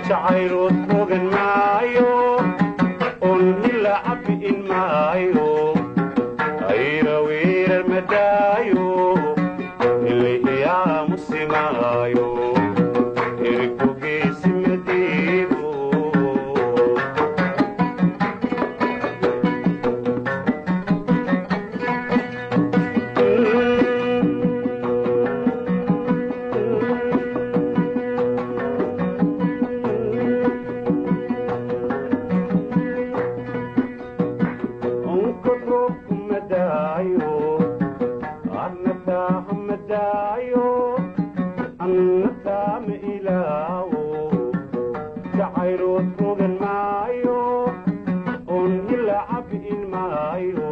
Jacaylood rogan maayo oon hila cabbi'in maayo, ayra weerar madaayo, ilihiyaamusimaayo, ergogeesi madiigo. Jacaylood rogan maayo oon hila cabbi'in maayo,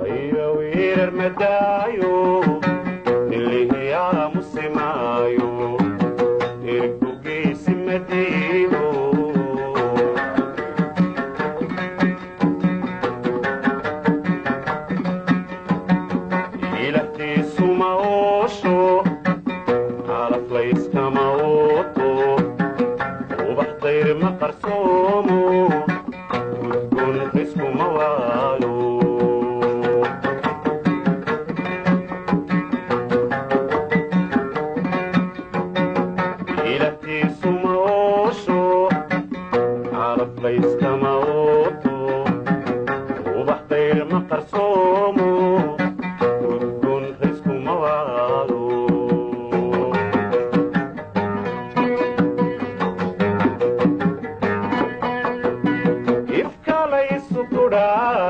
ayra weerar madaayo, ilihiyaamusimaayo, ergogeesi madiigo. Ilahtiisuma oosho calaflayskama ooto, ubax dayr ma qarsoomo, gudgon xiskuma waalo. Ilahtiisuma oosho calaflayskama ooto, ubax dayr ma qarsoomo, gudgon xiskuma waalo. Ifkalaysu tudhaa